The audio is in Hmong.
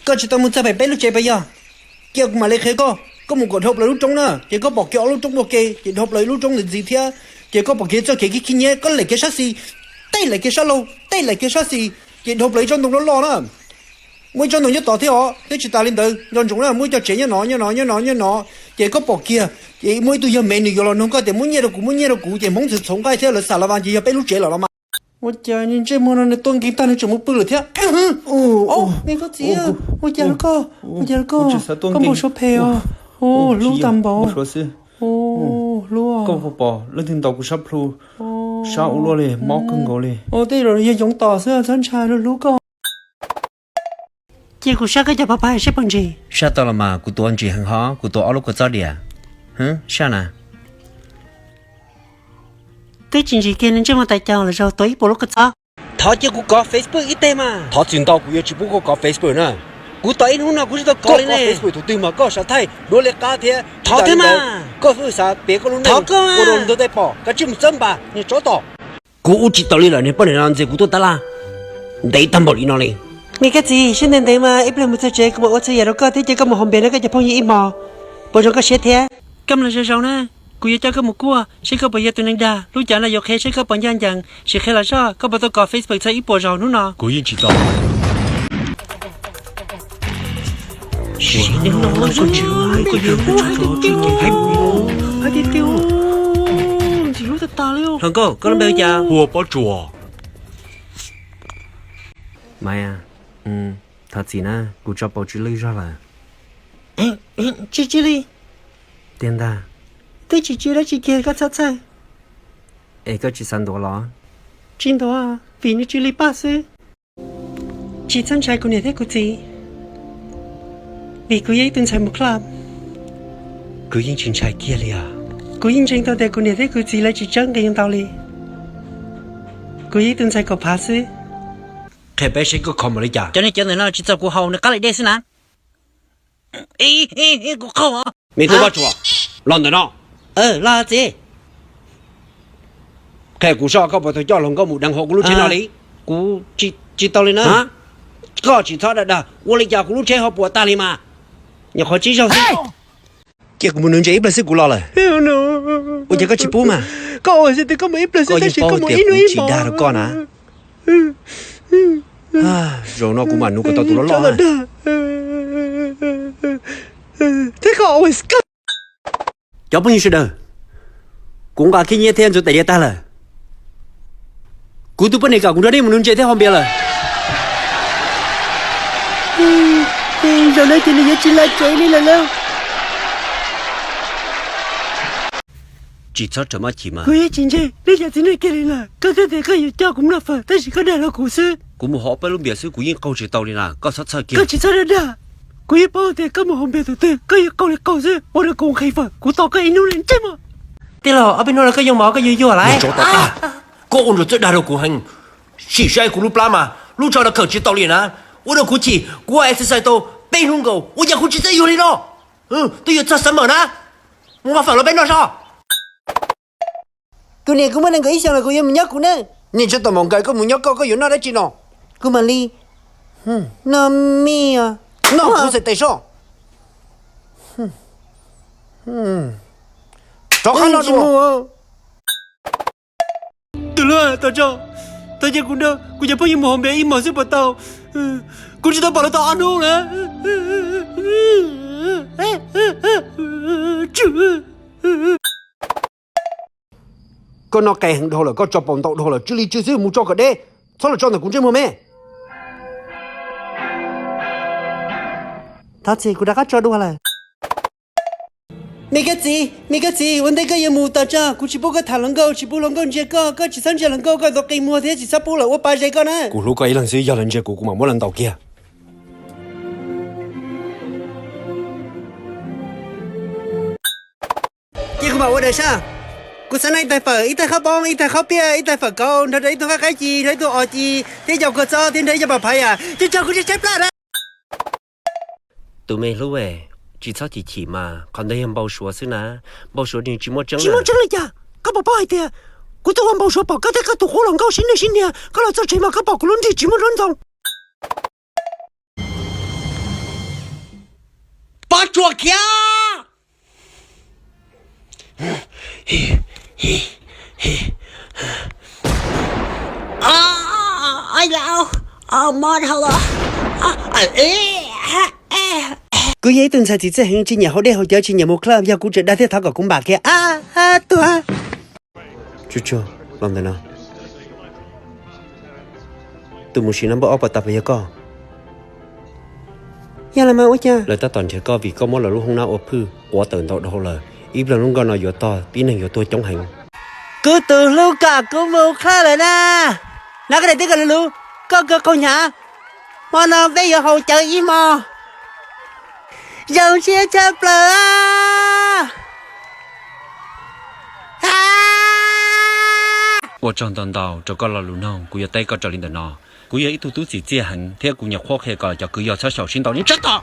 Koj tsis tau mus txog pem peb lub tsev pas yog? Cia kuv mam li qhia koj. Koj mus kom dhau plaws lub roob na, ces koj pom kiag ob lub roob ua ke, ces dhau plaws ib lub roob ntxiv ntxiv thiab, ces koj pom kiag txoj kev khib khib nyiab, koj laim kiag sab xis, tej laim kiag sab laug, tej laim kiag sab xis, ces dhau plaws ib tsob ntoo loj loj na. Muaj ib tsob ntoo nyob tod thiab os, thiab tsis tas li ntawd, nco ntsoov na, muaj ib co tsev nyob no nyob no nyob no nyob no, ces koj pom kiag, ces muaj ib tug yawg me nws yuav los nug koj tias muab nyiaj rau kuv, muab nyiaj rau kuv, ces Hmoob txhwv txhov nqaij thiab lawv xav las vas ces yog peb lub tsev lawm los mas. Ua cas ntsej muag no nws tuaj nkees tag nws tseem mus pw lawm thiab. Neb koj txiv, ua cas koj, ua cas koj, koj npau suav phem os. Hlub tag npaum. Hlub. Koj puas pom leej twg ntaus kuv sab plhu, sab ua luaj li, mob kawg nkaus li. Tej zaum yog yoov tom xwb, txhob ntshai, hlub koj. Cia kuv sab koj cov phav phav seb puas ntsim. Sab tau los mas, kuv tua ntsim heev hov, kuv tua ob lub kua txob diam. Sab na. Twb tsis ntsim kiag nws ntsej muag tas cos lawm, zaum tua ib puas lub kua txob. Thov cia kuv kov Facebook ib teg mas. Thov txim ntau, kuv yuav tsis pub koj kov Facebook na. Kuv tos ib hnub no kuv tsis tau kov li ne. Facebook tus twg mas koj xav thaij duab liab qab thiab. Thov twg mas. Koj xav piav koj lub neej ua rau ntug tej pom, koj cia li mus txawb npas, niag tsov tom. Kuv ua tsis tau li lawm, niag poj niam no ntxias kuv tuaj tab laj ntev tag npaum li no li. Me koj txiv, sib ntev ntev mas ib pliag mus txog tsev kuv mam ua txhua yam rau koj thiab cia koj mus haus npias nrog koj cov phooj ywg ib hmos, puas zoo koj siab thiab? Koj mloog zoo zoo na, kuv yuav coj koj mus kuaj seb koj puas yog tus neeg dag, lub cav no yuav qhia seb koj puas ncaj ncees, sim qhia los soj, koj puas tau kov Facebook txog ib puas zaus hnub no? Kuv yeej tsis tau. Hluas nkauj, koj lub npe hu cas? Hua Pob Tsuas. Maiv, thov txim na, kuv tso paus tsw lwj zog lawm. Tsis tsis li. Tiag ntag. Twb tsis tsw dab tsi kiag, koj txhob txhawj. Es koj tsis xav ntuav los? Tsis ntuav, vim nws tsw li paj xwb. Tsis txhob ntshai kuv niam thiab kuv txiv, vim kuv yog ib tug ntxhais mus club. Kuv yeej tsis ntshai kiag li os. Kuv yeej ntseeg tau tias kuv niam thiab kuv txiv lawv tsis tseeb nqi ntau li. Kuv yog ib tug ntxhais kaum phav xwb. Qhia peb seb koj kho mus li cas. Cov niag cov ntawm no tsis txaus kuv haus, nws qab li dej xwb na. Kuv qaug. Me tub Pob Tsuas, los ntawm no. Los txiv. Qhia kuv soj, koj puas tau coj hluas nkauj mus deev hauv kuv lub tsheb no li? Kuv tsis tau li na. Koj tsis txhob dag dag, ua li cas kuv lub tsheb ho puas tag li mas. Nyuam qhuav tsib zaug xwb. Cia kuv mus nuv ntses ib pliag xwb kuv los lawm. Ua cas koj tsis pub mas? Koj ua xwb, koj mus ib pliag xwb, tab sis koj mus ib hnub ib hmos. Koj yeej paub tias kuv tsis dag rau koj na. Zaum no kuv mam nuv kom tau tus loj loj. Thiab koj ua Cov phooj ywg sawv daws, kuv nqa khib nyiab thiab ntxuav tais diav tag lawm. Kuv tus poj niam kom kuv nrog nej mus nuv ntses thiab haus npias lawm. Zaum no ces nws yuav tsis los tsev li lawm lauj. Tsis txhob rawm maj chim mas. Kuv yeej tsis ntseeg nej cov txiv neej kiag li lawm. Koj twb tias koj yuav coj kuv noj fawm tab sis koj dag rau kuv xwb. Kuv mus haus peb lub npias xwb kuv yeej qaug tsis tau li na, koj txhob txhawj kiag. Koj tsis txhob dag dag. Kuv yeej paub tias koj mus haus npias tus twg koj yeej qaug li qaug xwb, ua rau kuv nqhis fawm, kuv tos koj ib hnub li ntsej muag. Tij laug, ob peb hnub no koj yoo mov koj yuag yuag lawm. Tsov tom qab, koj ua nrog txawj dag rau kuv heev. Sim saib kuv lub plab mas lub tsho no khawm tsis tau li na. Ua rau kuv chim, kuv ua exercise tau peb hnub nkaus ua cas kuv tsis txawj yuag li no. Twb yuav txog summer na, mus ua fawm los peb noj zog. Kuv niam, kuv muaj nees nkaum ib xyoos lawm, kuv yuav mus nyob kuv na. Niaj hnub tag mam nkaum, koj mus nyob koj, koj yuav noj dab tsi no? Kuv mam li noj mij os. Noj kuv xav tes soj. Rov qab noj dua. Tus hlub, tos tso, tos cia kuv nrog kuv cov phooj ywg mus haus npias ib hmos xwb puas tau? Kuv tsis tau pom lawv tau ob hnub lawm. Koj noj qe heev dhau lawm, koj tso paus ntau dhau lawm, tsw li tsw xwb, mus tso kom deb, txhob los tso ntawm kuv ntsej muag me. Thov txim, kuv rov qab tso dua lawm. Me koj txiv, me koj txiv, ua ntej koj yuav mus tos tso, kuv tsis pub koj tham hluas nkauj, tsis pub hluas nkauj ntsia koj, koj tsis txhob ntsia hluas nkauj, koj tus qis muag thiab tsis txhob pub lawv ua pa zes koj na. Kuv hlub koj ib leeg xwb, yog lawv ntsia kuv, kuv mam muab lawv ntaus kiag. Ces kuv mam ua daim saj. Kuv xav noj ib tais fawm, ib tais qhob poob, ib tais qhob piaj, ib tais fawm kauv nrog rau ib tug nqaij qaib ci, nrog ib tug os ci, thiab ib co kua txob, thiab nrog ib co pas phais yam. Ces tso kuv tshaib plab na. Tus me hlub, tsis txhob chim chim mas, qhov ntawd yog npau suav xwb na. Npau suav nws tsis muaj tseeb. Tsis muaj tseeb li cas? Koj puas paub hais tias kuv twb ua npau suav pom koj thiab koj tus qub hluas nkauj sib nij sib nias, koj los txog tsev mas koj pom kuv lub nrig tsis muaj nruab ntxoo. Pov tsuas khiav. Mob dhau los. Kuv yog ib tug ntxhais txiv txiaj heev, tsis nyiam haus dej haus cawv, tsis nyiam mus club, yog kuv tseem dag thiaj thov kom kuv npam kiag a, tuag. Tsuj tsuag, los ntawm no. Tus mus sim no npawb ob pas tas puas yog koj? Yog los mas ua cas? Lawv tab tom nrhiav koj vim koj muab lawv lub hoob nab ua phwj quav tawm ntau dhau lawm. Ib pliag lub nkoj no yuav tog, tib neeg yuav tuag coob heev. Kuv tus hlub kom kuv mus club lawm na. Hnov koj daim teb koj lus lus, koj kawg qaug hnyav. Hmo no peb yuav haus cawv ib hmo. Zoo siab tshaj plaws. Ua tsaug ntau ntau rau koj lo lus nug, kuv yuav teb koj raws li ntawm no. Kuv yog ib tug tub txim txiaj heev thiab kuv nyuam qhuav qhia kom cov kwv yog txhob xyaum sib ntaus li tsab tom.